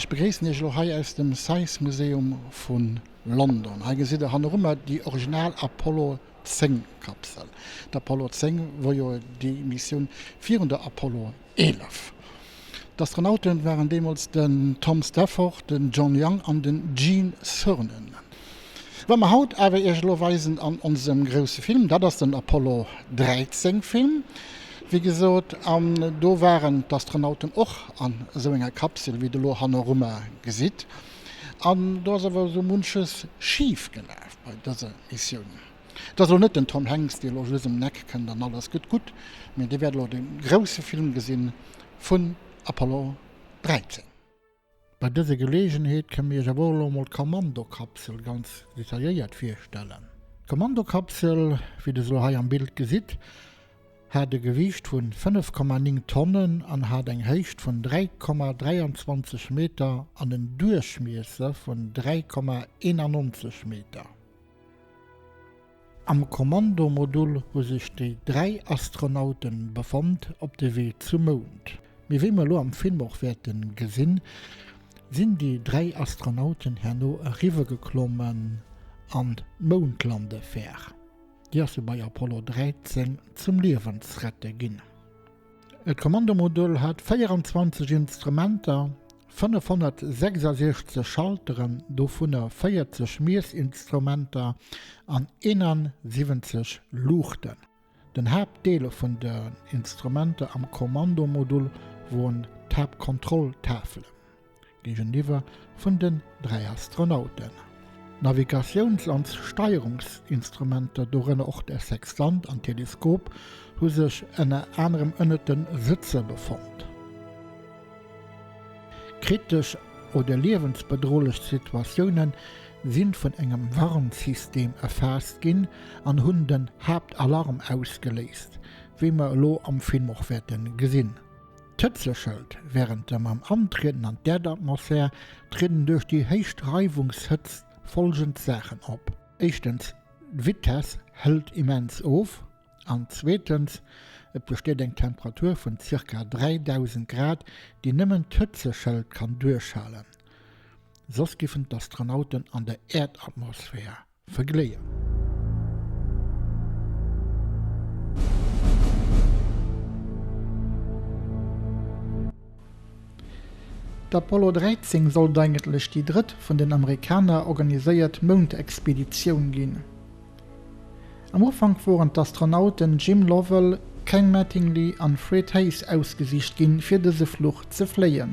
Ech begréissen Iech elo hei aus dem Science Museum vu London. Hei gesitt der hannerummer déi original Apollo 10 Kapsel. D'Apollo 10 wor jo déi Missioun virun der Apollo 11. D'Astronauten waren deemools den Tom Stafford, den John Young an den Gene Cernan. Wat mer haut awer Iech elo weisen an onsem grousse Film, dat ass den Apollo 13 Film, wéi gesot, an do waren d'Astronauten och an esou enger Kapsel, wéi Der elo hannerummer gesitt. An do ass awer esou munches schif gelaf bei dëser Missioun. Et ass elo net den Tom Hanks, dee elo just ëm d'Eck kënnt an alles gëtt gutt, mee Dir wäert elo de grousse Film gesinn vun Apollo 13. Bei dëser Geleegenheet kënne mir iech awer och elo emol d'Kommandokapsel ganz detailléiert virstellen. D'Kommandokapsel, wéi der se elo hei am Bild gesitt, hat e Gewiicht vun 5,9 Tonnen an hat eng Héicht vun 3,23 Meter an en Duerchmiesser vun 3,91 Meter. Am Kommandomodul hu sech déi 3 Astronaute befonnt op de Wee zum Mound. Mee wéi mer elo am Film och wäerte gesinn, sinn déi 3 Astronauten herno eriwwergeklommen an d'Moundlandefär. Déi ass jo bei Apollo 13 zum Liewensrette ginn. D'Kommandomodul hat 24 Instrumenter, 566 Schalteren, dovunner 40 Miessinstrumenter an 71 Luuchten. Den Haaptdeel vun den Instrumenter am Kommandomodul woren d'Haaptkontrolltafelen. Géigeniwwer vun den 3 Astronauten. D'Navigatiouns an Steierungsinstrumenter, dorënner och de Sextant an Teleskop, hu sech ënner anerem ënnert de Sëtzer befonnt. Kritesch oder liewensbedrohlech Situatioune si vun engem Warnsystem erfaasst ginn an hunn den Haaptalarm ausgeléist, wéi mer elo am Film och wäerte gesinn. D'Hëtzeschëld, Wärend dem am Antrieden an d'Äerdatmosphär trieden duerch déi héich Reiwungshëtzt follgend Saachen op, Éischtens, d'Vitess hëlt immens of an zweetens, et besteet eng Temperatur vun zirka 3000 Grad, déi nëmmen d'Hëtzeschëld kann duerchhalen, soss giffen d'Astronauten an der Äerdatmosphär Vergléien. D'Apollo 13 sollt eigentlech déi drëtt vun den Amerikaner organiséiert Moundexpeditioun ginn. Am Ufank woren d'Astronauten Jim Lovell, Ken Mattingly an Fred Haise ausgesicht ginn, fir dëse Fluch ze fléien.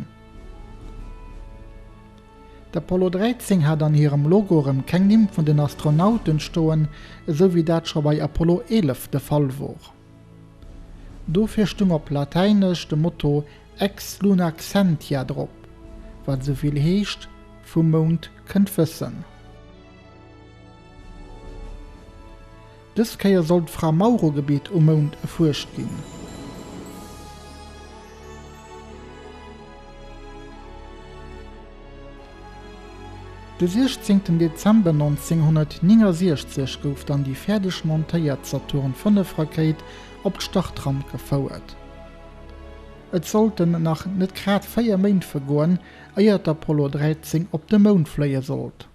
D'Apollo 13 hat an hirem Logo erëm keng Nimm vun den Astronauten stoen, esou wéi dat scho bei Apollo 11 de Fall wor. Dofir stung op Latäinesch de Motto Ex Luna Scientia drop, wat esou vill heescht, Vum Mound kënnt Wëssen. Dës Kéier soll d'Fra-Mauro-Gebitt um Mound erfuerscht ginn. De 16 Dezember 1969 gouf dann déi fäerdeg montéiert Saturn V-Rakéit op d'Startramp gefouert. Et sollten nach net grad 4 Méint vergoen, éier d'Apollo 13 op de Mound fléie sollt.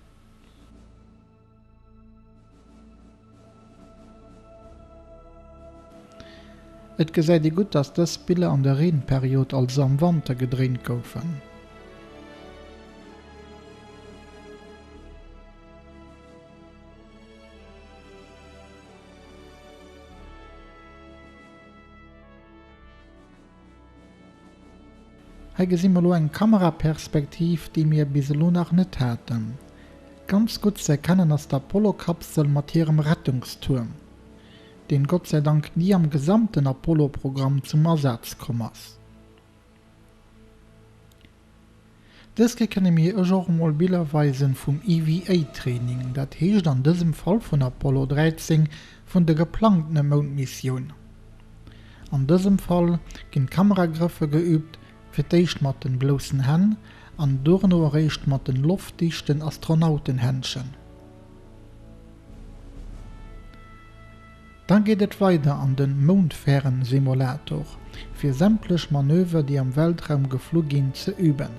Et gesäit ee gutt, dass dës Biller an der Reenperiod, also am Wanter, gedréint goufen. Hei gesi mer elo eng Kameraperspektiv, déi mir bis elo nach net haten. Ganz gutt ze erkennen ass d'Apollo-Kapsel mat hirem Rettungstuerm, deen Gott sei Dank ni am gesamten Apollo-Programm zum Asaz komm ass. Dës Kéier kënne mir iech och emol Biller weisen vum EVA-Training, dat heescht an dësem Fall vun Apollo 13, vun der geplangtene Moundmissioun. An dësem Fall ginn d'Kameragrëffe geüübt, fir d'éischt mat den bloussen Hänn an duerno eréischt mat den loftdichten Astronautenhändschen. Da geet et weider an den Moundfähren-Simulator, fir sämtlech Manöver déi am Weltraum geflu ginn ze üben.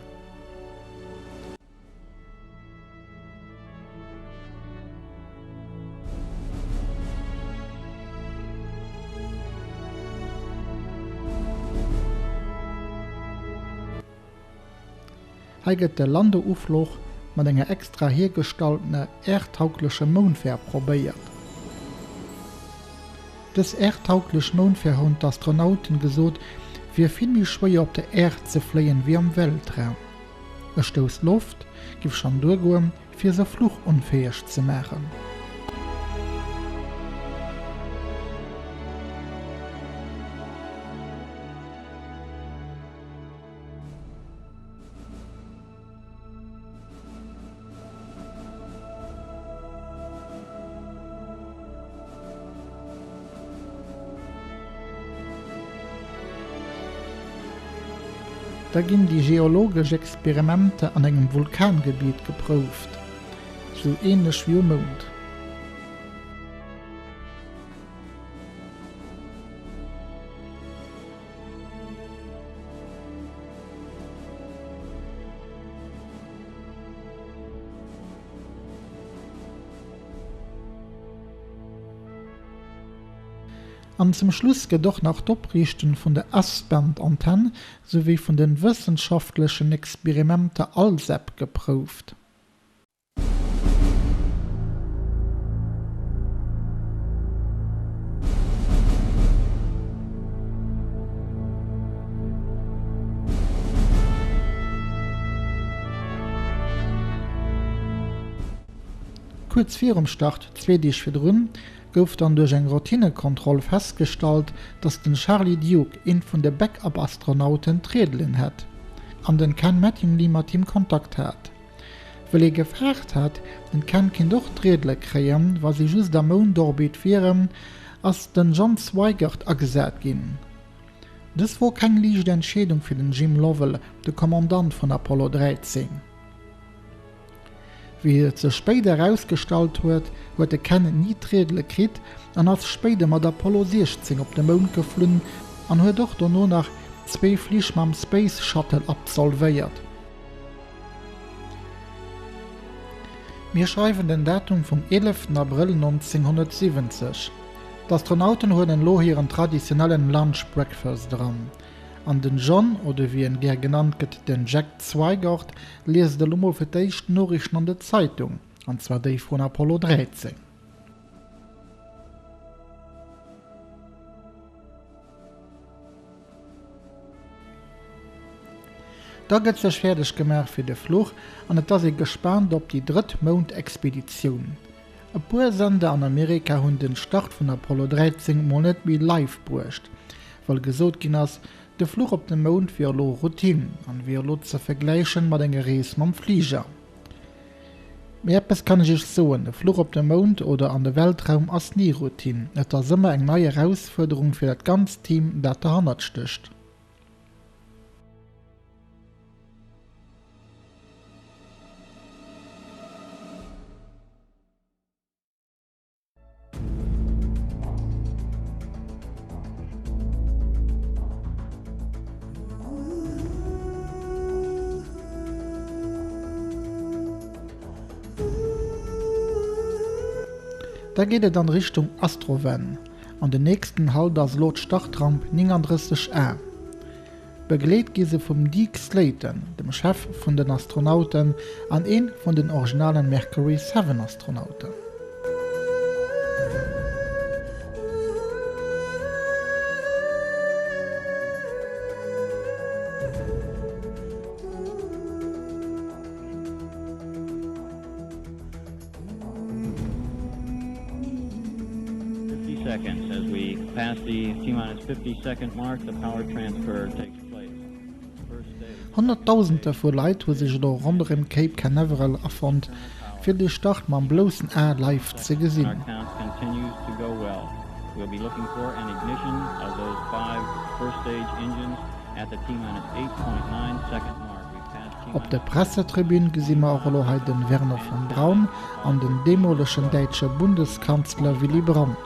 Hei gëtt de Landeufluch mat enger extra hiergestalltener äerdtaugleche Moundfähr probéiert. Dës äerdtauglech Moundfähr hunn d'Astronauten gesot, wier vill méi schwéier op der Äerd ze fléien wéi am Weltraum. E Stouss Loft giff schonn duergoen, fir se fluchonfäeg ze maachen. Da ginn déi geologesch Experimenter an engem Vulkangebiet geprouft, sou ähnlech wéi um Mound. An zum Schluss gëtt och nach d'Opriichten vun der S-Band-Antenn souwéi vun den wëssenschaftlechen Experimenter ALSEP geprouft. Kuerz virum Start, zwee Deeg virdrun, gouf dann duerch eng Routinekontroll festgestallt, datt den Charlie Duke, een vun de Backup-Astronauten, d'Riedelen hätt an den Ken Mattingly mat him Kontakt hat. Wëll ee gefaart hat, den Ken kinnt och d'Riedele kréien, wa si just am Moundorbit wieren, ass den John Swigert agesat ginn. Dës wor keng liicht Entscheedung fir den Jim Lovell, de Kommandant vun Apollo 13. Wéi et sech spéider erausgestallt huet, huet de Ken ni d'Riedele kritt an ass spéider mat Apollo 16 op de Mound geflunn an huet och dono nach zwéi Flich mam Space Shuttle absolvéiert. Mir schreiwen den Datum vum 11 Abrëll 1970. D'Astronauten huelen elo hiren traditionellen Lunch Breakfast eran. An den John, oder wéi en gär genannt gëtt, den Jack Swigert, liest elo mol fir d'éischt d'Noriichten an der Zeitung, an zwar déi vun Apollo 13. Da gëtt sech fäerdeg gemaach fir de Fluch an et ass ee gespaant op déi drëtt Moundexpeditioun. E puer Sender an Amerika hunn den Start vun Apollo 13 mol net méi live bruecht, well gesot ginn ass, de Fluch op de Mound wier elo Routine an wier elo ze vergläichen mat enger Rees mam Fliger. Mee eppes kann ech iech soen, e Fluch op de Mound oder an de Weltraum ass ni Routine. Et ass ëmmer eng nei Erausfuerderung fir dat ganzt Team, dat derhannert stécht. Da geet et an Richtung Astrovan an den nächsten Halt ass elo d'Startramp 39 A. Begleet gi se vum Deke Slayton, dem Chef vun den Astronauten an ee vun den originalen Mercury Seven Astronauten. Honnertdausende vu Leit hu sech elo ronderëm Cape Canaveral afonnt, fir de Start mam bloussen A live ze gesinn. Op der Pressetribün gesi mer och elo hei den Wernher von Braun an den deemolegen däitsche Bundeskanzler Willy Brandt.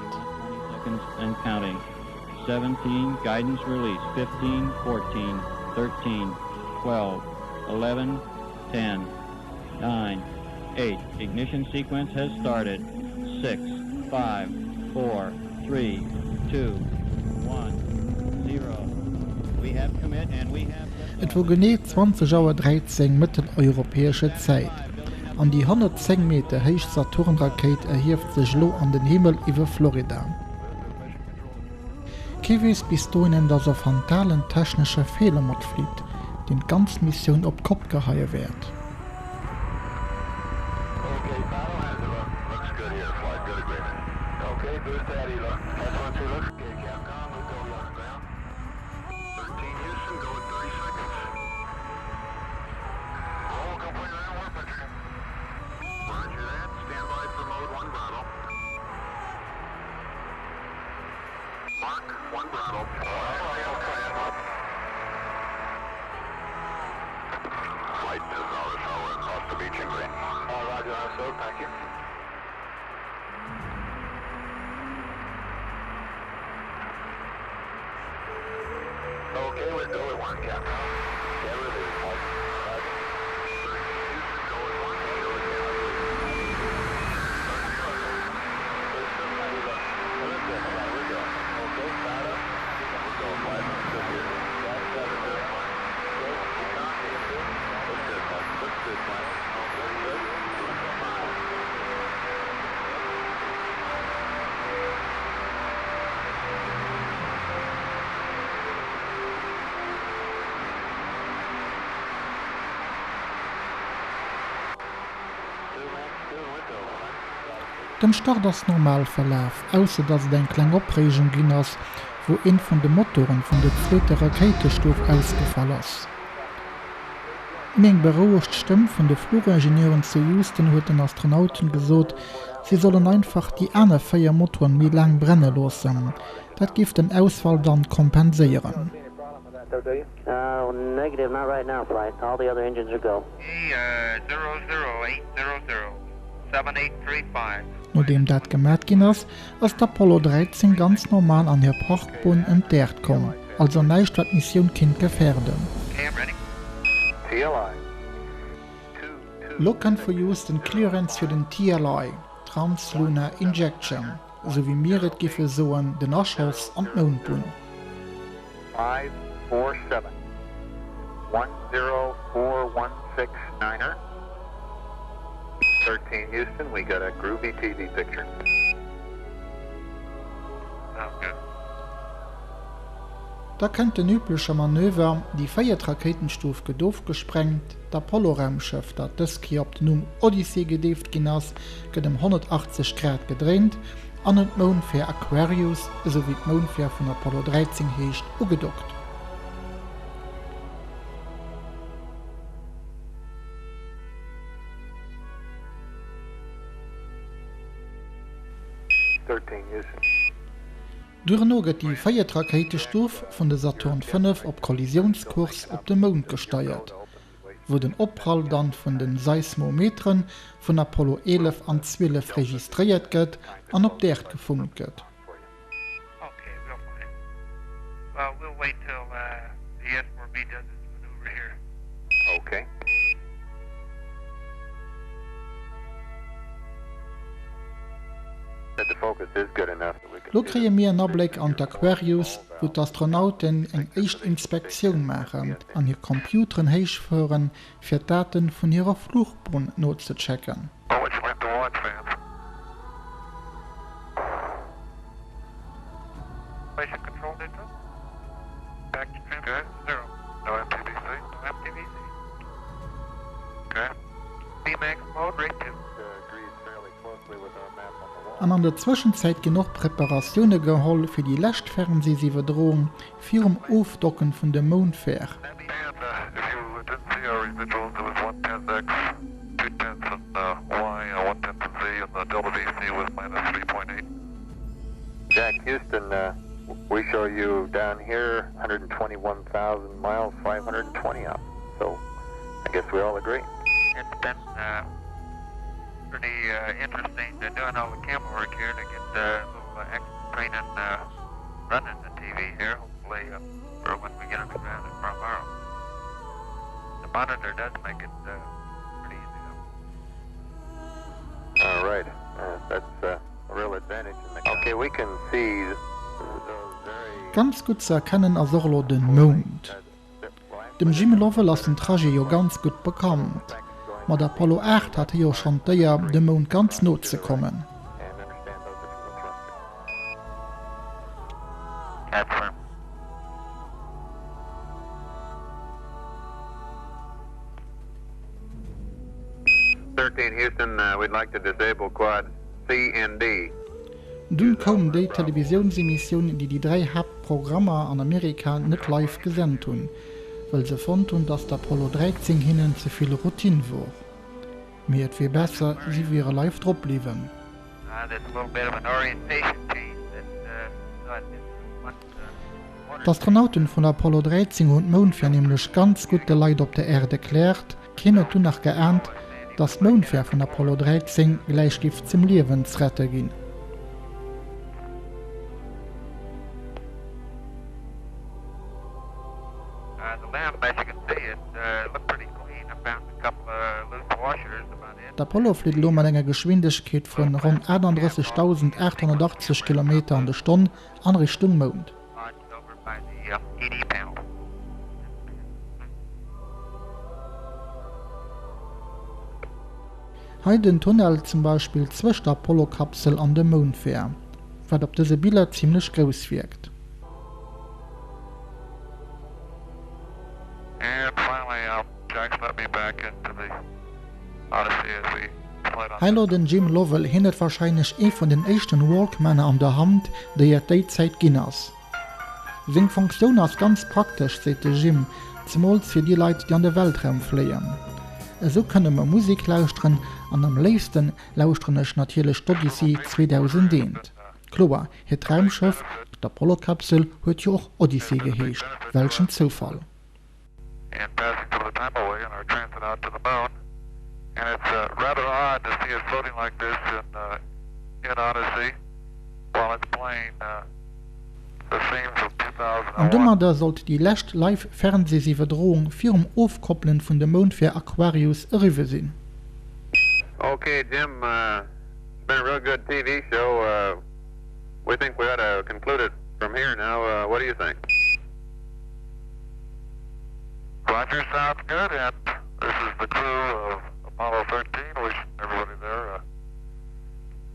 Et wor genee 20 Auer 13 mëtteleuropäesche Zäit, an déi 110 Meter héich Saturn-Rakéit erhieft sech elo an den Himmel iwwe Florida. Kee weess bis dohinnen, dass e fantalen technesche Feeler matflitt, deen d'ganz Missioun op d'Kopp geheie wäert. Den Start ass normal verlaf, ausser dass et eng kleng Opreegung ginn ass, wou een vun de Motoren vun der zweeter Rakéitestouf ausgefall ass. Mee eng berouegt Stëmm vun de Fluchingenieuren zu Houston huet den Astronauten gesot, si sollen einfach déi aner 4 Motoren méi laang brenne loossen, dat géif den Ausfall dann kompenséieren. Nodeem dat gemat ginn ass, ass d'Apollo 13 ganz normal an hir Parkbunn ëm d'Äerd komm, also näischt wat d'Missioun kinnt gefährden. Lo kënnt vu Houston d'Clearance fir den TLI, Trans-Lunar Injection. Esou wéi mir et giffe soen, den Aschoss an d'Moundbunn. Da kënnt den übleche Manöver, déi véiert Rakéitenstuf gëtt ofgesprengt, d'Apollo-Raumschëff, dat dës Kéier op den Numm Odyssey gedeeft ginn ass, gëtt ëm 180 Grad gedréint an un d'Moundfähr Aquarius, esou wéi d'Moundfähr vun Apollo 13 heescht, ugedockt. Duerno gëtt déi véiert Rakéitestuf vun de Saturn V op Kollisiounskurs op de Mound gesteiert. wou den Opprall dann vun den Seismometeren vun Apollo 11 an 12 registréiert gëtt an op d'Äerd gefunkt gëtt. Lo kréie mir en Abléck an d'Aquarius, wou d'Astronauten eng éischt Inspektioun maachen an hir Computeren héichfueren, fir d'Date vun hirer Fluchbunn nozechecken. An an der Zwëschenzäit ginn och Preparatioune geholl fir déi lescht Fernseesiwwerdroung virum Ofdocken vun de Moundfähr. Pretty interesting to doing all the camera work here to get a little extra training running the TV here, hopefully for when we get on the ground at tomorrow. The monitor does make it pretty easy though. All right, that's a real advantage in the. Okay, we can see. Ganz gutt ze erkennen ass och elo de Mound. Dem Jim Lovell ass den Trajet jo ganz gutt bekannt. Mat Apollo 8 hat hie jo schonn d'Éier, dem Mound ganz no ze kommen. Dunn koum déi Televisiounsemissioun, déi déi 3 Haaptprogrammer an Amerika net live gesent hunn, wëll se fonnt hunn, datt d'Apollo 13 hinnen ze vill Routine wor. Mee et wier besser, si wiere live drop bliwwen. D'Astronauten vun Apollo 13 hunn d'Moundfär nämlech ganz gutt de Leit op der Äerd erkläert. Keen huet dunn nach geaant, dass d'Moundfär vun Apollo 13 gläich giff zum Liewensretter ginn. D'Apollo flitt elo mat enger Geschwindegkeet vun ronn 38.880 Kilometer an de Stonn an Richtung Mound. Hei den Tunnel zum Beispill zwëscht der Apollo-Kapsel an dem Moundfähr, wat op dëse Biller zimlech grouss wierkt. Hei lo den Jim Lovell, hien huet wahrscheinlech ee vun den éischten Walkmaner an der Hand, déi et déi Zäit ginn ass. Seng Fonktioun ass ganz praktesch, seet de Jim, zemools fir déi Leit, déi an de Weltraum fléien. Esou kënne mer Musek lauschteren an am léifsten lauschteren ech natierlech d'Odyssey 2001. Kloer, hiert Raumschëff, d'Apollo-Kapsel, huet jo och Odyssey geheescht, welchen Zoufall. And passing some of the time away on our transit out to the moon and it's rather odd to see it floating like this in in Odyssey while it's playing the themes of 2001. An domadder sollt déi lescht live Fernseesiwwerdroung virum Ofkoppelen vun dem Moundfähr Aquarius eriwwe sinn. Ok Jim, it's been a real good TV show, we think we ought to conclude it from here now, what do you think? Roger, sounds good, and this is the crew of Apollo 13 wishing everybody there a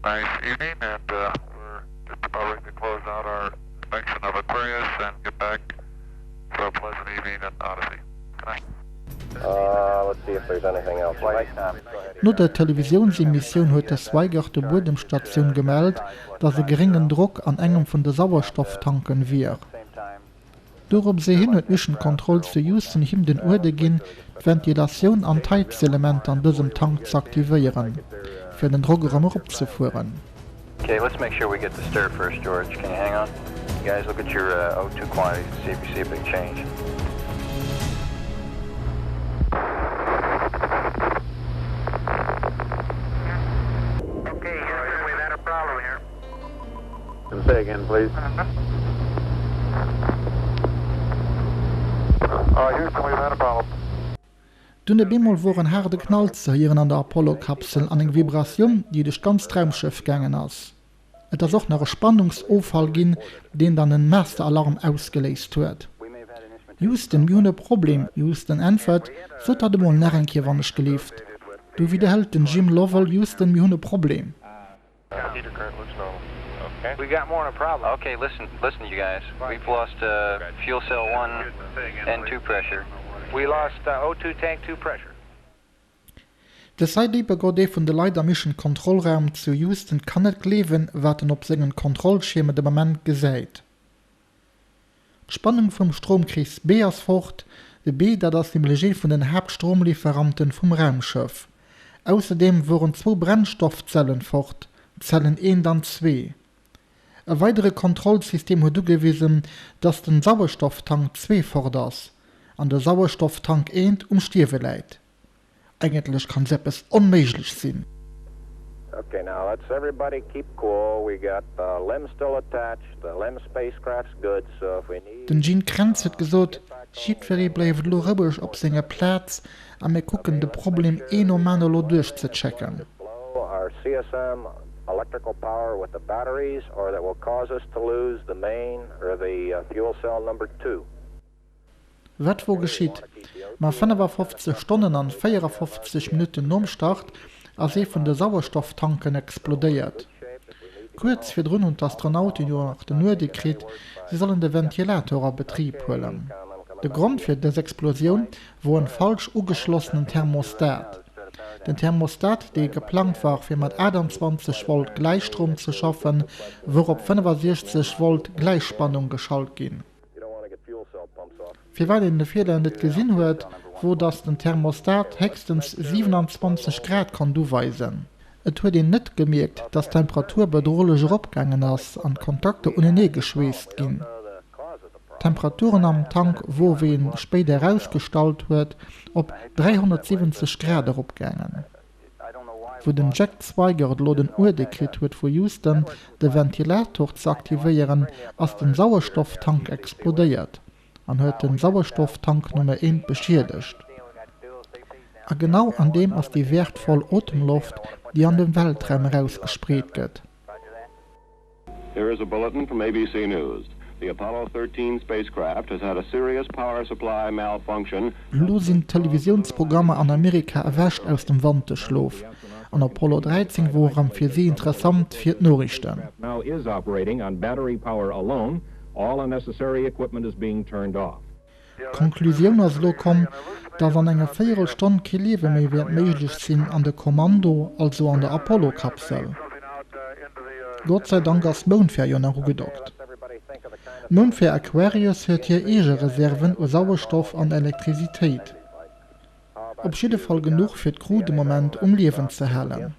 nice evening, and uh, we're just about ready to close out our inspection of Aquarius and get back for a pleasant evening at Odyssey. Good night. No der Televisiounsemissioun huet de Swigert der Buedemstatioun gemellt, datt e geréngen Drock an engem vun de Sauerstofftanken wier. Dorops hin huet d'Mission Control zu Houston him den Uerder ginn, d'Ventilatioun an d'Heizelementer an dësem Tank z'aktivéieren, fir den Drock erëm eropzefueren. Dunn op eemol wor en haarde Knall ze héieren an der Apollo-Kapsel an eng Vibratioun, déi duerch d'ganzt Raumschëff gaangen ass. Et ass och nach e Spannungsoffall ginn, deen dann en Master-Alarm ausgeléist huet. Houston, mir hunn e Problem. Houston äntwert, Sot dat emol nach eng Kéier, wann ech gelift. Du widderhëlt den Jim Lovell, Houston, mir hunn e Problem. De Cy Diepegold, ee vun de Leit am Mission Kontrollraum zu Houston, kann net gleewen, wat en op sengen Kontrollschiermer de Moment gesäit. D'Spannung vum Stroumkrees B ass fort. De B, dat ass nämlech ee vun den Haaptstromliwweranten vum Raumschëff. Ausserdeem woren zwou Brennstoffzellen fort, Zellen eent an zwee. E weidere Kontrollsystem huet ugewisen, dass den Sauerstofftank zwee fort ass an de Sauerstofftank eent um Stierwe läit. Eigentlech kann sou eppes onméiglech sinn. Ok now let's everybody keep cool, we got the LEM still attached, the LEM spacecraft's good, so if we need. Den Gene Kranz huet gesot, jiddweree bleift elo roueg op senger Plaz a mir kucken de Problem een nom aner elo duerchzechecken. electrical power with the batteries or that will cause us to lose the main or the fuel cell number 2. Wat wor geschitt? Ma 55 Stonnen an 54 Minutten nom Start ass ee vun de Sauerstofftanken explodéiert. Kuerz virdrun hunn d'Astronauten jo nach den Uerder kritt, si sollen de Ventilator a Betrib huelen. De Grond fir dës Explosioun wor en falsch ugeschlossenen Thermostat. Den Thermostat, dee geplangt war fir mat 28 Volt Gläichstroum ze schaffen, wor op 65 Volt Gläichspannung geschalt ginn. Firwat een de Feeler net gesinn huet, wor dass den Thermostat héchstens 27 Grad konnt uweisen. Et huet een net gemierkt, dass d'Temperatur bedrohlech eropgaangen ass an d'Kontakter unenee geschweesst ginn. D'Temperaturen am Tank wor, wéi een spéider erausgestallt huet, op 370 Grad eropgaangen. Wou den Jack Swigert elo den Uerde kritt huet vu Houston de Ventilator ze aktivéieren, ass den Sauerstofftank explodéiert an huet den Sauerstofftank Nummer eent beschiedegt. A genau an deem ass déi wäertvoll Otemloft, déi an de Weltraum erausgespreet gëtt. Here is a bulletin from ABC News. The Apollo 13 spacecraft has had a serious power supply malfunction. Elo sinn d'Televisiounsprogrammer an Amerika erwächt aus dem Wanterschlof, an Apollo 13 wor erëm fir si interessant fir d'Noriichten. D'Konklusioun ass elo komm, datt an enger Véierelstonn kee Liewe méi wäert méiglech sinn an de Kommando, also an der Apollo-Kapsel. Gott sei Dank ass d'Moundfähr jo nach ugedockt. D'Moundfähr Aquarius huet hir eege Reserven u Sauerstoff an Elektrisitéit. Op jidde Fall genuch fir d'Crew de Moment um Liewen ze halen.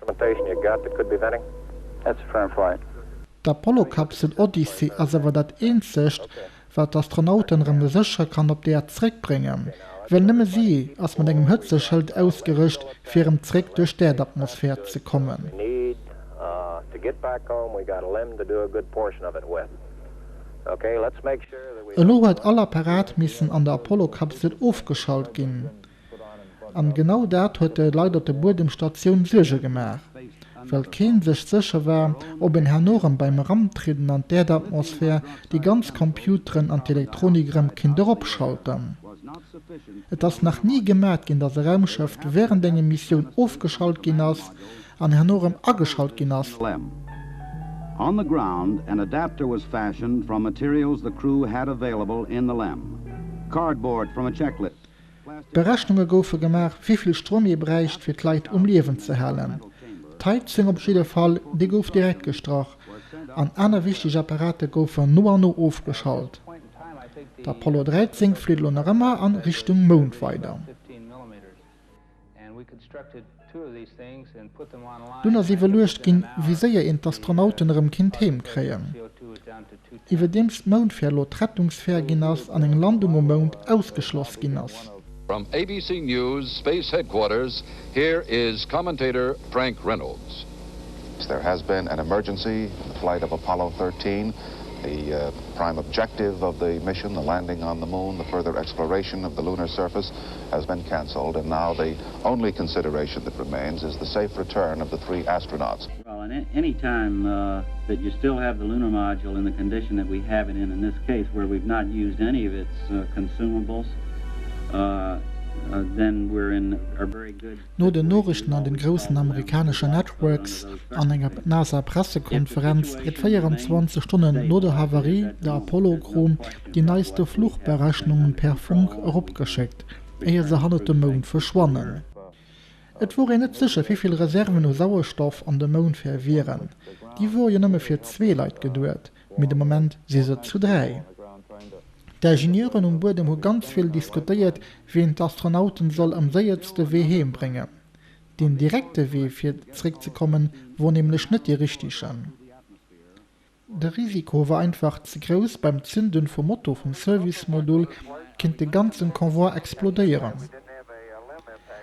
D'Apollo-Kapsel Odyssey ass awer dat eenzegt, wat d'Astronauten erëm sécher kann op d'Äerd zréckbréngen, well nëmme si ass mat engem Hëtzeschëld ausgerëscht, fir erëm zréck duerch d'Äerdatmosphär ze kommen. Elo huet all Apparat missen an der Apollo-Kapsel ofgeschalt ginn. An genau dat huet de Leit op der Buedemstatioun Suerge gemaach, well keen sech sécher war, ob een herno rëm beim Erantrieden an d'Äerdatmosphär déi ganz Computeren an d'Elektronik erëm kinnt eropschalten. Et ass nach ni gemat ginn, datt e Raumschëff wärend enger Missioun ofgeschalt ginn ass an herno erëm ageschalt ginn ass. On the ground, an adapter was fashioned from materials the crew had available in the LEM. Cardboard from a checklist. Berechnunge goufe gemaach, wéi vill Stroum ee bräicht, fir d'Leit um Liewen ze halen. D'Heizung op jidde Fall, déi gouf direkt gestrach an aner wichteg Apparate goufen no an no ofgeschalt. D'Apollo 13 flitt elo nach ëmmer a Richtung Mound weider. Dunn ass iwwerluecht ginn, wéi séier een d'Astronauten erëm kinnt heem kréien. Iwwerdeems d'Moundfähr elo d'Rettungsfähr ginn ass an eng Landung um Mound ausgeschloss ginn ass. From ABC News Space Headquarters, here is commentator Frank Reynolds. There has been an emergency in the flight of Apollo 13. The prime objective of the mission, the landing on the moon, the further exploration of the lunar surface, has been cancelled, and now the only consideration that remains is the safe return of the three astronauts. Well, and any time uh, that you still have the lunar module in the condition that we have it in in this case, where we've not used any of its uh, consumables, uh, uh, then we're in a very good No den Noriichten an den groussen amerikanesche Networks an enger NASA-Pressekonferenz gëtt 24 Stonnen no der Havarie der Apollo-Crew déi neiste Fluchberechnungen per Funk eropgeschéckt, éier se hannert dem Mound verschwannen. Et wor een net sécher wéi vill Reserven u Sauerstoff an dem Moundfähr wieren. Déi wor jo nëmme fir zwee Leit geduet, mee de Moment si se zu 3. D'Ingenieuren um Buedem hu ganz vill diskutéiert, wéi een d'Astronauten soll am séiertste Wee heem bréngen. Deen direkte Wee fir zréck ze kommen wor nämlech net dee richtegen. De Risiko war einfach ze grouss, beim Zünden vum Motor vum Service-Modul kinnt de ganzen Convoi explodéieren.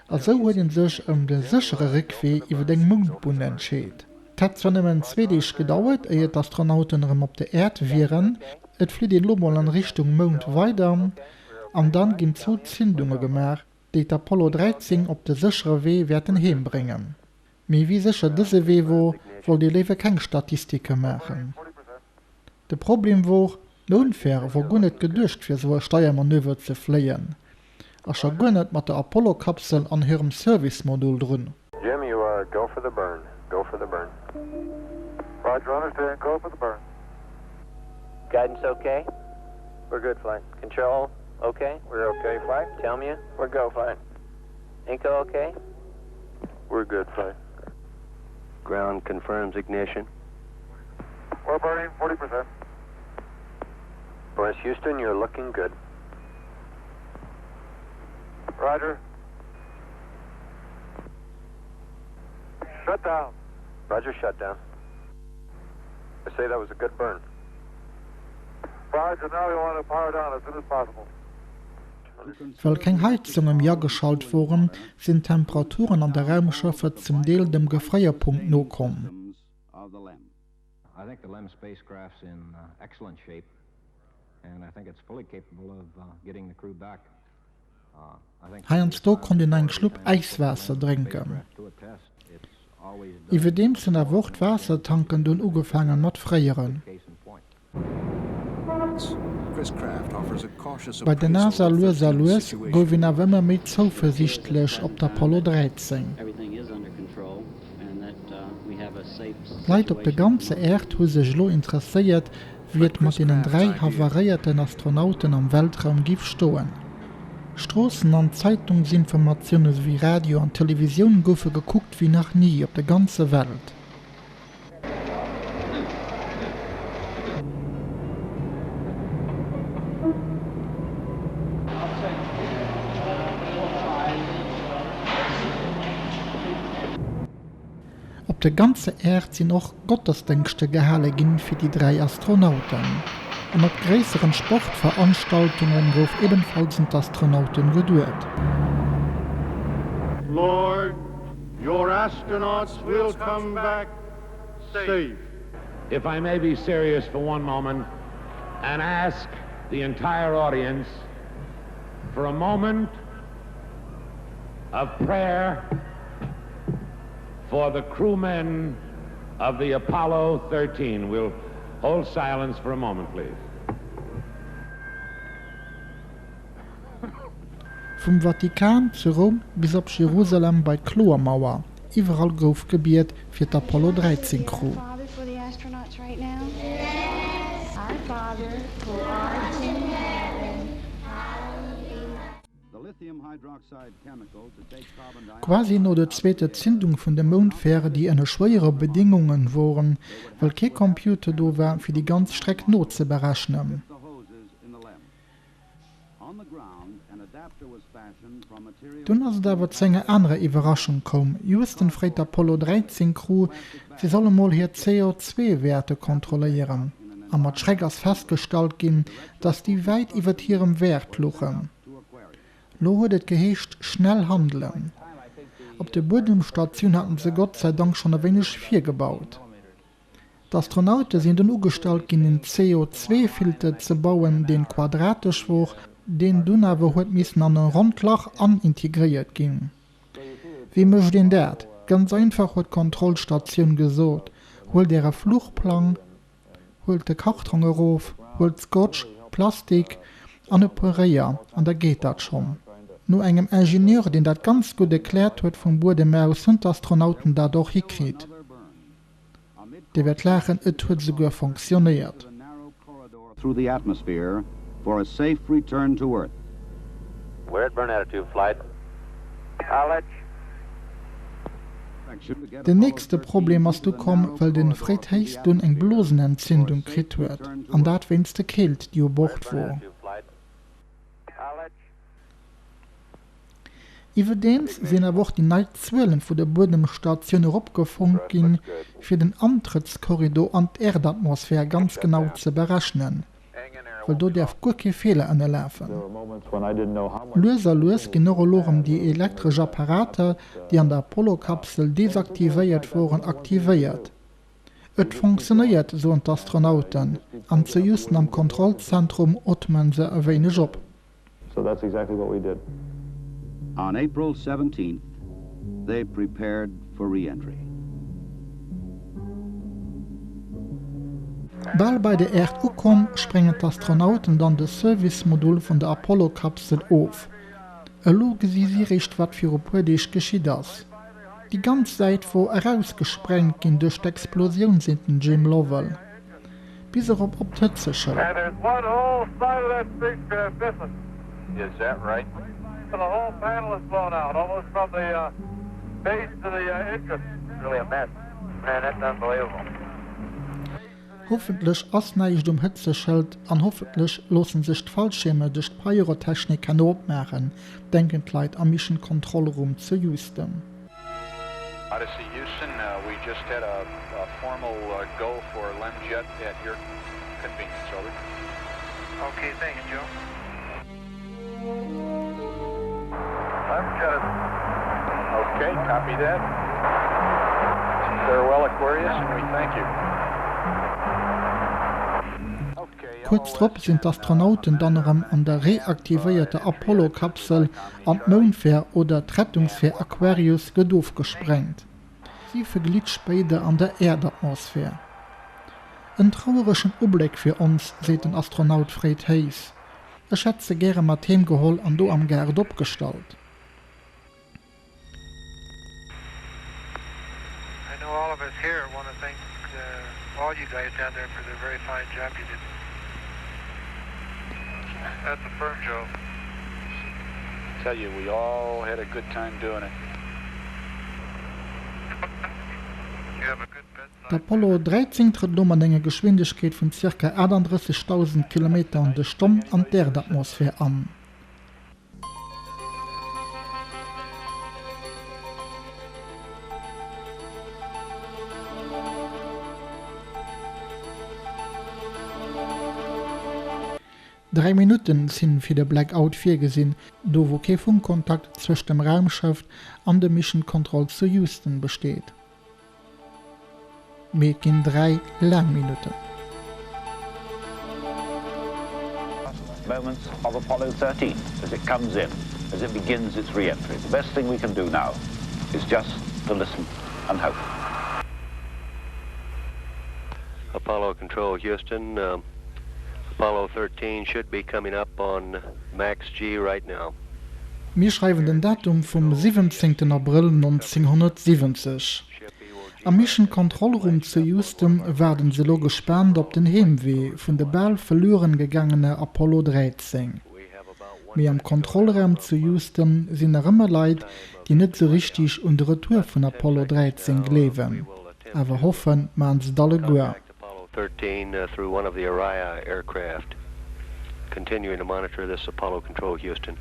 A sou huet een sech ëm de séchere Réckwee iwwer eng Moundbunn entscheet. Et hätt zwar nëmmen zwee Deeg gedauert, éier d'Astronauten erëm op der Äerd wieren, et flitt een elo mol an Richtung Mound weider an dann ginn zwou Zündunge gemaach, déi d'Apollo 13 op de séchere Wee wäerten heem bréngen. Mee wéi sécher dëse Wee wor, wollt ee léiwer keng Statistike maachen. De Problem wor, d'Moundfähr wor guer net geduecht fir sou e Steiermanöver ze fléien, a scho guer net mat der Apollo-Kapsel an hirem Service-Modul drun. Jim, you are go for the burn, go for the burn. Roger, understand, go for the burn. Guidance ok? We're good, flight. Control ok? We're ok, flight. Tell me? We're go, flight. Inco ok? We're good, flight. Ground confirms ignition. We're burning 40%. Boris Houston, you're looking good. Roger. Shut down. Roger, shut down. I say that was a good burn. Roger, now we want to power down as soon as possible. Well keng Heizunge méi ageschalt woren, sinn d'Temperaturen an der Raumschëffer zum Deel dem Gefréierpunkt nokomm. Heiansdo konnt een eng Schlupp Äiswaasser drénken. Iwwerdeems hunn awer och d'Waassertanken dunn ugefaangen mat fréieren. Bei der NASA lues a lues gouf een awer ëmmer méi zouversiichtlech op d'Apollo 13. D'Leit op der ganzer Äerd hu sech elo interesséiert, wéi et mat deenen 3 havaréierten Astronauten am Weltraum giff stoen. Stroossen an Zeitungsinformatioune souwéi Radio an Televisioun goufe gekuckt wéi nach ni op der ganzer Welt. Op der ganzer Äerd sinn och Gottesdéngschter gehale ginn fir déi 3 Astronauten. An op gréisseren Sportveranstaltunge gouf ebenfalls un d'Astronauten geduet. Lord, your astronauts will come back safe. If I may be serious for one moment and ask the entire audience for a moment of prayer for the crewmen of the Apollo 13. We'll hold silence for a moment, please. Vum Vatikan zu Roum bis op Jerusalem bei d'Kloermauer, iwwerall gouf gebiet fir d'Apollo 13 Crew. Quasi no der zweeter Zündung vun der Moundfähre, déi ënner schwéiere Bedéngungen woren, well kee Computer do war fir déi ganz Streck nozeberechnen. Dunn ass et awer zu enger anerer Iwwerraschung komm, Houston fréit d'Apollo 13 Crew, si solle mol hir CO2 Wäerte kontrolléieren. A mat Schreck ass festgestallt ginn, dass déi wäit iwwert hirem Wäert luchen. Lo huet et geheescht, schnell handelen. Op der Buedemstatioun haten se Gott sei Dank schonn e wéineg virgebaut. D'Astronaute sinn dunn ugestallt ginn en CO2-Filter ze bauen, deen quadratesch wor, deen dunn awer huet missen an e ronnt Lach anintegréiert ginn. Wéi mécht een dat? Ganz einfach huet d'Kontrollstatioun gesot, huelt äre Fluchplang, huelt de Kartrong erof, huelt Scotch, Plastik an e puer Réier an da geet dat schonn. No engem Ingenieur deen dat ganz gutt erkläert huet vum Buedem aus, hunn d'Astronauten dat och hikritt. Dir wäert laachen, et huet esouguer fonctionnéiert. Through the atmosphere for a safe return to Earth. We're at burn attitude, flight. Den nächste Problem ass du komm, well den Fred Haise dunn eng Blosenentzündung kritt huet, an dat wéinst der Keelt déi u Bord wor. Iwwerdeems sinn awer och déi nei Zuelen vu der Buedemstatioun eropgefonkt ginn, fir den Antrëttskorridor an d'Äerdatmosphär ganz genau ze berechnen, well do däerf guer kee Feeler ënnerlafen. Lues a lues ginn och elo erëm déi elektresch Apparater, déi an der Apollo-Kapsel desaktivéiert woren, aktivéiert. Et fonctionnéiert, soen d'Astronauten, an zu Houston am Kontrollzentrum ootme se e wéineg op. So that's exactly what we did. On April 17th, They prepared for re-entry. Bal bei der Äerd ukomm, spréngen d'Astronauten dann de Service-Modul vun der Apollo-Kapsel of. Elo gesi si réischt wat viru puer Deeg geschitt ass. Déi ganz Säit wor erausgesprengt ginn duerch d'Explosioun, seet den Jim Lovell. Bis erop op d'Hëtzeschëld. Hoffentlech ass näischt um Hëtzeschëld an hoffentlech loosse sech d'Fallschierme duerch d'Pyrotechnik herno opmaachen, denken d'Leit am Mission Control Room zu Houston. Odyssey Houston, we just had a formal go for LEMjet at your convenience, over. Okay, thanks Joe. LEMjet. Okay, copy that. Farewell Aquarius and we thank you. Kuerz drop sinn d'Astronauten dann erëm an der reaktivéierter Apollo-Kapsel an d'Moundfähr oder d'Rettungsfähr Aquarius gëtt ofgesprengt. Si verglitt spéider an der Äerdatmosphär. En traueregen Ubléck fir ons, seet den Astronaut Fred Haise. Ech hätt se gäre mat heem geholl an do am Gaart opgestallt. I know all of us here want to thank all you guys down there for the very fine job you did. That's a firm, Joe. Tell you, we all had a good time doing it. You have a good bedside. D'Apollo 13 trëtt elo mat enger Geschwindegkeet vun zirka 38.000 Kilometer an de Stonn an d'Äerdatmosphär an. Dräi Minutten sinn fir de Blackout virgesinn, do wou kee Funkkontakt zwëscht dem Raumschëff an dem Mission Control zu Houston besteet. Mee et ginn 3 laang Minutten. Moments of Apollo 13 as it comes in, as it begins its re-entry. The best thing we can do now is just to listen and hope. Apollo Control Houston, Apollo 13 should be coming up on max G right now. Mir schreiwen den Datum vum 17 Abrëll 1970. Am Mission Control Room zu Houston waarden se elo gespaant op den Heemwee vun de bal verlueren gegaangene Apollo 13. Mee am Kontrollraum zu Houston sinn nach ëmmer Leit, déi net sou richtig un de Retour vun Apollo 13 gleewen. Awer hoffen maan se et alleguer. Apollo 13 through one of the Oriah aircraft. Continuing to monitor this Apollo Control Houston.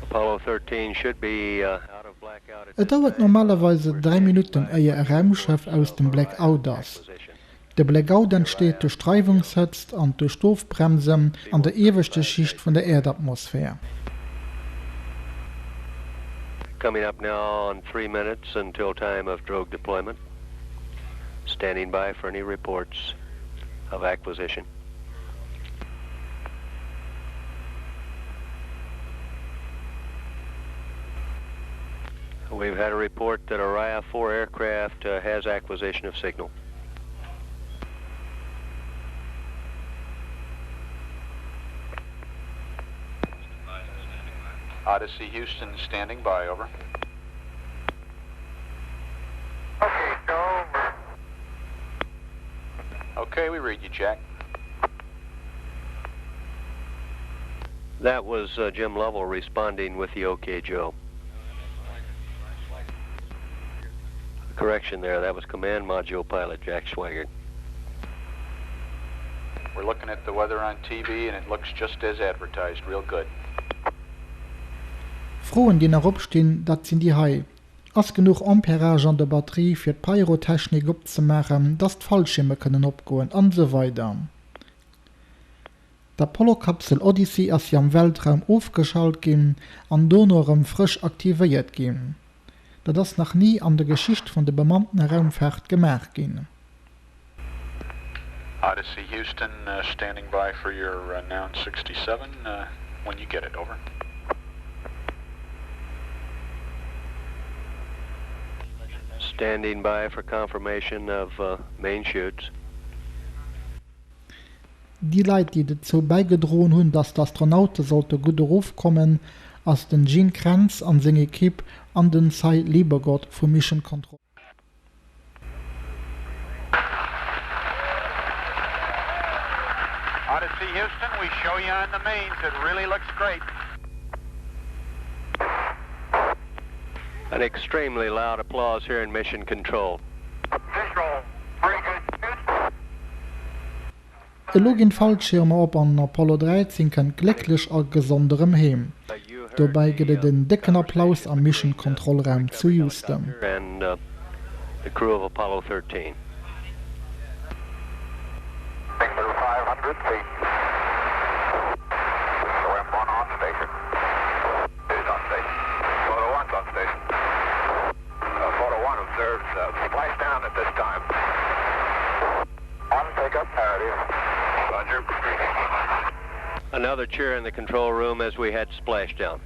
Apollo 13 should be out of blackout at Et dauert normalerweise 3 Minutten éier e Raumschëff aus dem Blackout ass. De Blackout entsteet duerch d'Reiwungshëtzt an duerch d'Ofbremsen an der ieweschter Schicht vun der Äerdatmosphär. Coming up now on 3 minutes until time of drogue deployment. Standing by for any reports of acquisition. We've had a report that Oriah 4 aircraft has acquisition of signal. Odyssey Houston standing by, over. Okay, Joe. Okay, we read you, Jack. That was uh, Jim Lovell responding with the OK, Joe. Correction there, that was Command Module Pilot Jack Swigert. We're looking at the weather on TV and it looks just as advertised, real good. Froen déi nach opstinn, dat sinn déi hei, Ass genuch Ampérage an der Batterie fir d'Pyrotechnik opzemaachen, dass d'Fallschierme kënnen opgoen, an esou weider. D'Apollo-Kapsel Odyssey ass jo am Weltraum ofgeschalt ginn an dono erëm frësch aktivéiert ginn. Dat ass nach ni an der Geschicht vun der bemanntener Raumfaart gemaach ginn. Odyssey Houston standing by for your noun 67 when you get it, over. Standing by for confirmation of main chutes. Déi Leit, déi dozou bäigedroen hunn, datt d'Astronaute sollte gutt erofkommen, ass den Gene Kranz an seng Ekipp an den Sy Liebergot vu Mission Control. Odyssey Houston, we show you on the mains, it really looks great. An extremely loud applause here in Mission Control. Visual, very good Houston. Elo ginn d'Fallschiermer op an Apollo 13 kënnt glécklech a gesond erëm heem. Dobäi gëtt et en décken Applaus am Mission Control Raum zu Houston. On pickup parity. Roger. Another cheer in the control room as we had splashdown.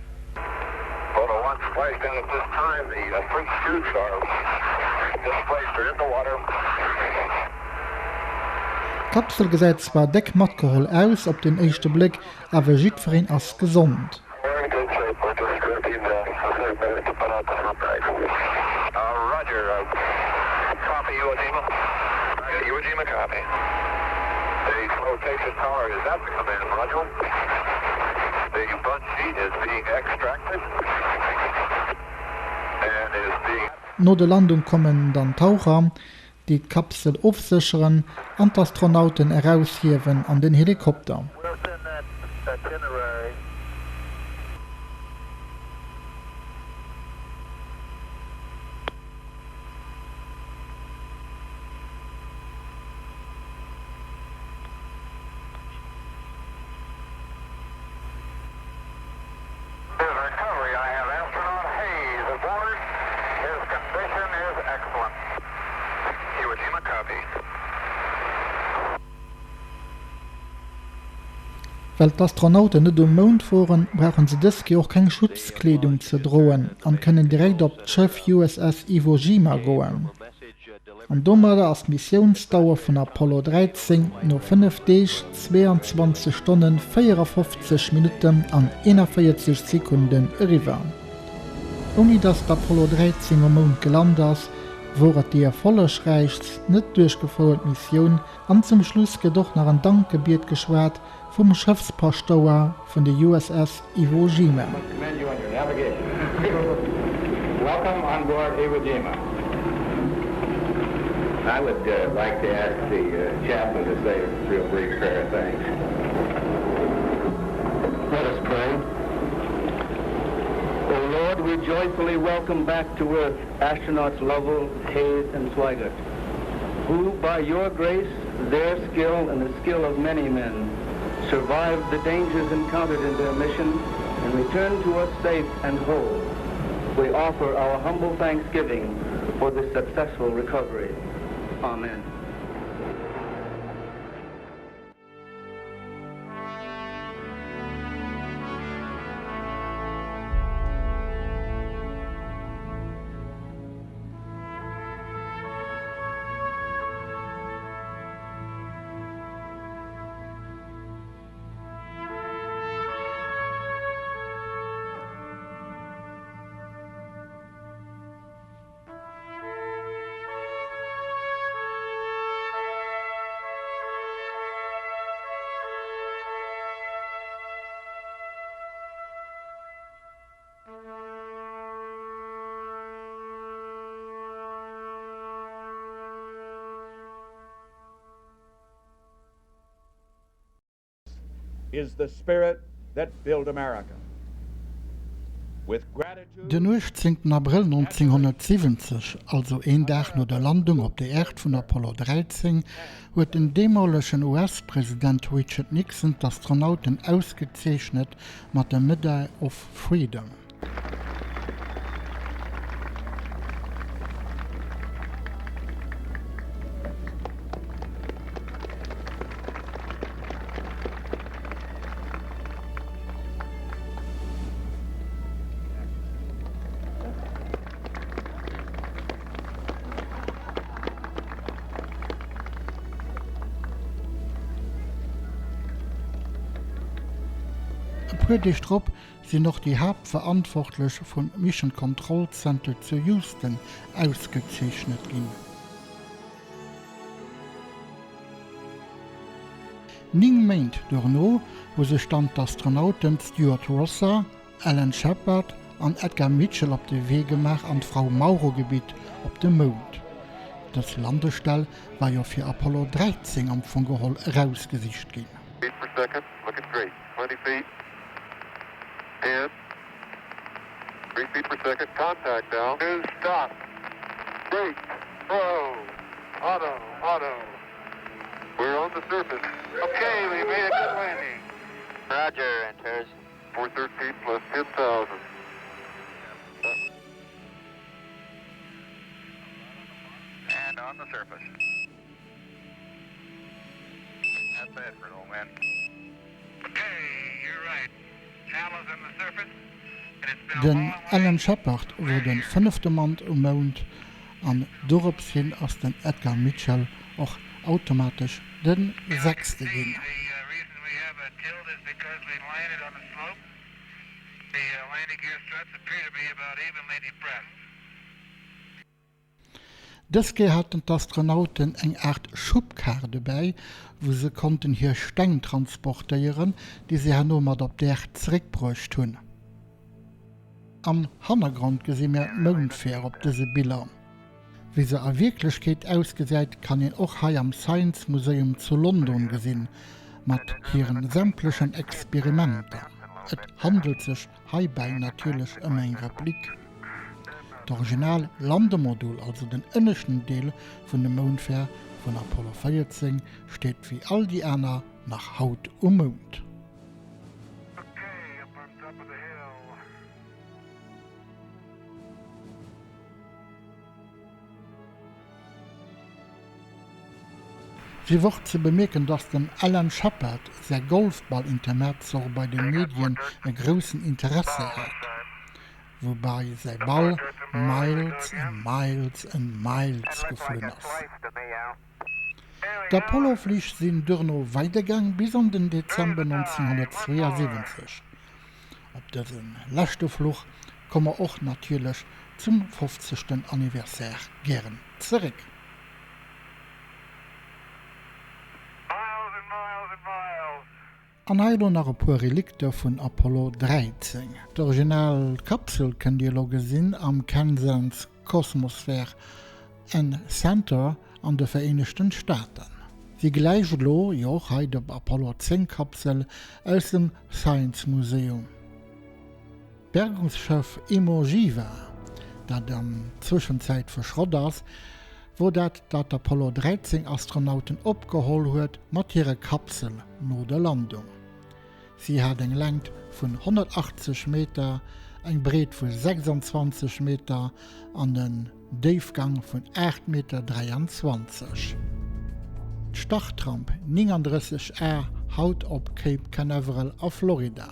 Photo 1 splashdown at this time. The uh, three chutes are displaced or in the water. D'Kapsel gesäit zwar déck matgeholl aus op den éischte Bléck, awer jiddwereen ass gesond. We're in good shape. We're just drifting uh, a minute to put out the front brake. Uh, roger. Uh, copy, Iwo Jima. Iwo Jima, copy. The flotation tower is at the command module. The bungee is being extracted and is being... No der Landung kommen dann d'Taucher, déi d'Kapsel ofsécheren an d'Astronauten eraushiewen an den Helikopter. Recovery, I have astronaut Haise aboard. His condition is excellent. Iwo Jima copy. Well d'Astronauten net um Mound woren, brauchen se dës Kéier och keng Schutzkleedung ze droen an kënnen direkt op d'Schëff USS Iwo Jima goen. An domadder ass d'Missiounsdauer vun Apollo 13 no 5 Deeg, 22 Stonnen, 54 Minutten an 41 Sekunden eriwwer. Ouni datt d'Apollo 13 um Mound gelant ass, wor et déi erfollegräichst net duerchgefouert Missioun an zum Schluss gëtt och nach en Dankgebiet geschwat vum Schëffspaschtouer vun de USS Iwo Jima. Welcome on board Iwo Jima. I would uh, like to ask the uh, chaplain to say a real brief prayer of thanks. Let us pray. O Lord, we joyfully welcome back to earth astronauts Lovell, Haise and Swigert, who by your grace, their skill and the skill of many men, survived the dangers encountered in their mission and returned to us safe and whole. We offer our humble thanksgiving for this successful recovery. Amen. Is the spirit that built America. With gratitude. Den 18 Abrëll 1970, also een Dag no der Landung op der Äerd vun Apollo 13, huet den deemolegen US-President Richard Nixon d'Astronauten ausgezeechnet mat der Medal of Freedom. E puer Deeg drop sinn och déi Haaptverantwortlech vum Mission Control Center zu Houston ausgezeechnet ginn. 9 Méint duerno hu sech dann d'Astronauten Stuart Roosa, Alan Shepard an Edgar Mitchell op de Wee gemaach an d'Frau Mauro-Gebitt op de Mound. Dës Landestell war jo fir Apollo 13 am Fong geholl erausgesicht ginn. Feet per second, looking great. 20 feet, 10, 3 feet per second, contact now. 2, stop, brake, pro, auto, auto. We're on the surface. Okay, we made a good landing. Roger, Antares. 413 plus 10,000. And on the surface. Not bad for an old man. Okay, you're right. Hal is on the surface. Den Alan Shepard wor de fënnefte Mann um Mound an dorops hin ass den Edgar Mitchell och automatesch de sechste ginn. Dës Kéier haten d'Astronauten eng Aart Schubkar dobäi, wou se konnten hir Steng transportéieren, déi se herno mat op d'Äerd zeréckbruecht hunn. Am Hannergrond gesi mär d'Moundfähr op dëse Biller. Wéi se a Wierklechkeet ausgesäit, kann een och hei am Science Museum zu London gesinn, mat hiren sämtlechen Experimenter. Et handelt sech heibäi natierlech ëm eng Replik. D'original Landemodul, also den ënneschten Deel vun dem Moundfähr vun Apollo 14, steet wéi all déi aner nach haut um Mound. Sief och ze bemierken, dass dem Alan Shepard säi Golfball-Intermezzo och bei de Medien e groussen Interesse hat, woubäi säi Ball miles and miles and miles geflunn ass. D'Apollo-Flich sinn duerno weidergaang bis an den Dezember 1972. Op dëse leschte Fluch komme mer och natierlech zum fofzegten Anniversaire gären zeréck. An hei elo nach e puer Relikter vun Apollo 13. D'original Kapsel kënnt dir elo gesinn am Kansas Cosmosphere N Center an de Vereenegten Staaten. Si gläicht elo jo och hei der Apollo 10 Kapsel aus dem Science Museum. D'Bergungsschëff Emojiva, dat an Zwëschenzäit verschrott ass, wor dat, dat d'Apollo 13 Astronauten opgeholl huet mat hire Kapsel no der Landung. Si hat eng Längt vun 180 Meter, eng Breet vu 26 Meter an en Déifgang vun 8 Meter 23. D'Startramp 39 A haut op Cape Canaveral a Florida.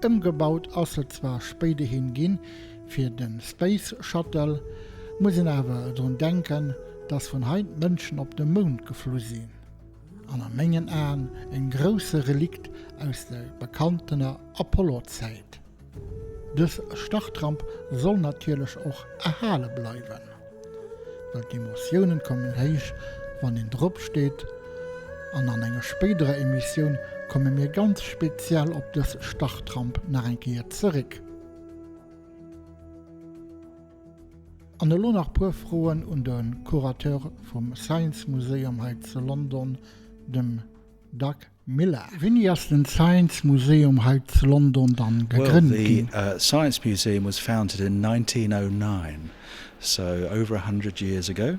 Ëmgebaut ass se zwar spéiderhin ginn fir de Space Shuttle, muss een awer drun denken, dass vun hei d'Mënschen op de Mound geflu sinn. An a mengen Aen en grousse Relikt aus der bekanntener Apollo-Zäit. Dës Startramp soll natierlech och erhale bleiwen, well d'Emotiounen kommen héich wann een drop steet an an enger spéiderer Emissioun komme mir ganz speziell op dës Startramp nach eng Kéier zeréck. An elo nach puer Froen un de Curateur vum Science Museum hei zu London, dem Doug Millar. Wéini ass den Science Museum hei zu London dann Well, gegrënnt the ginn? uh, Science Museum was founded in 1909, so over 100 years ago.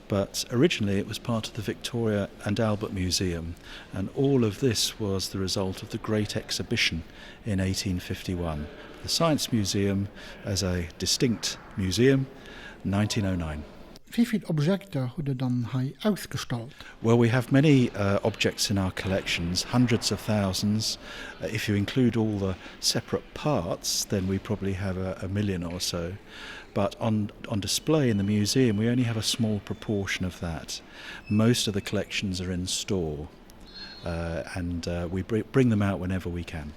But originally it was part of the Victoria and Albert Museum, and all of this was the result of the Great Exhibition in 1851. The Science Museum as a distinct museum, 1909. Wéi vill Objekter hutt Der dann hei ausgestallt? Well, we have many uh, objects in our collections, hundreds of thousands. Uh, if you include all the separate parts, then we probably have a, a million or so. But on, on display in the museum, we only have a small proportion of that. Most of the collections are in store, uh, and uh, we br bring them out whenever we can.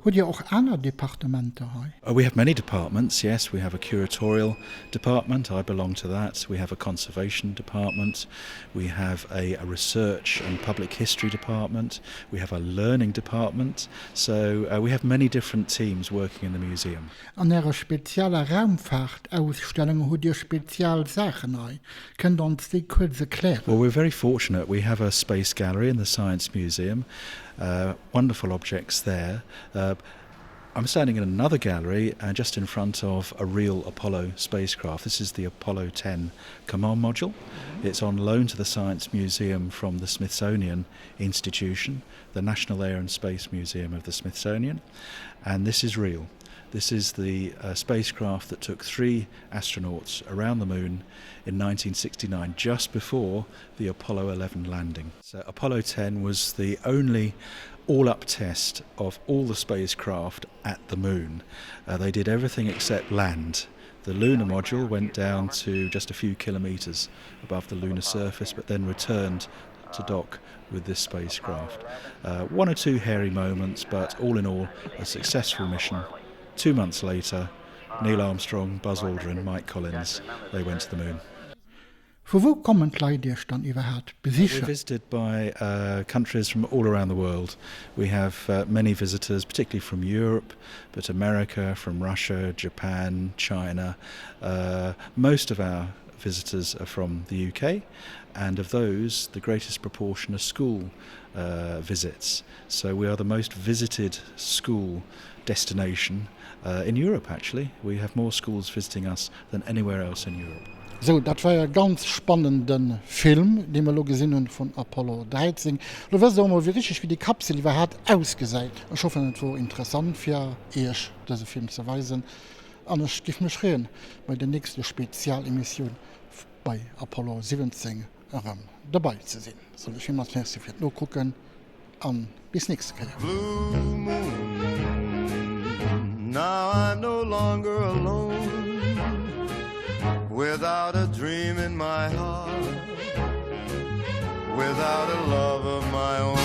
Hutt Dir och aner Departementer hei? Oh, we have many departments, yes. We have a curatorial department, I belong to that. We have a conservation department. We have a, a research and public history department. We have a learning department. So uh, we have many different teams working in the museum. An Ärer spezieller Raumfahrtausstellung hutt Dir spezial Saachen hei. Kënnt Der ons déi kuerz erklären? Well, we're very fortunate. We have a space gallery in the Science Museum. Uh, wonderful objects there. Uh, I'm standing in another gallery uh, just in front of a real Apollo spacecraft. This is the Apollo 10 command module. Mm-hmm. It's on loan to the Science Museum from the Smithsonian Institution, the National Air and Space Museum of the Smithsonian. And this is real. This is the uh, spacecraft that took three astronauts around the moon in 1969, just before the Apollo 11 landing. So Apollo 10 was the only all-up test of all the spacecraft at the moon. Uh, they did everything except land. The lunar module went down to just a few kilometers above the lunar surface, but then returned to dock with this spacecraft. Uh, one or two hairy moments, but all in all, a successful mission. Two months later, Neil Armstrong, Buzz Aldrin, Mike Collins, they went to the moon. Vu wou kommen d'Leit Iech dann iwwerhaapt besichen? We're visited by uh, countries from all around the world. We have uh, many visitors, particularly from Europe, but America, from Russia, Japan, China. Uh, most of our visitors are from the UK, and of those, the greatest proportion are school uh, visits. So we are the most visited school destination uh, in Europe, actually. We have more schools visiting us than anywhere else in Europe. Sou, dat war e ganz spannende Film, dee mer elo gesinn hunn vun Apollo 13. Elo wësst der och mol wéi richteg wéi déi Kapsel iwwerhaapt ausgesäit. Ech hoffen et wor interessant fir iech dëse Film ze weisen an ech giff mech freeën bei der nächste Spezialemissioun bei Apollo 17 erëm dobei ze sinn. Soen ech villmools Merci fir d'Nokucken an bis nächste Kéier. Blue moon, now I'm no longer alone Without a dream in my heart Without a love of my own.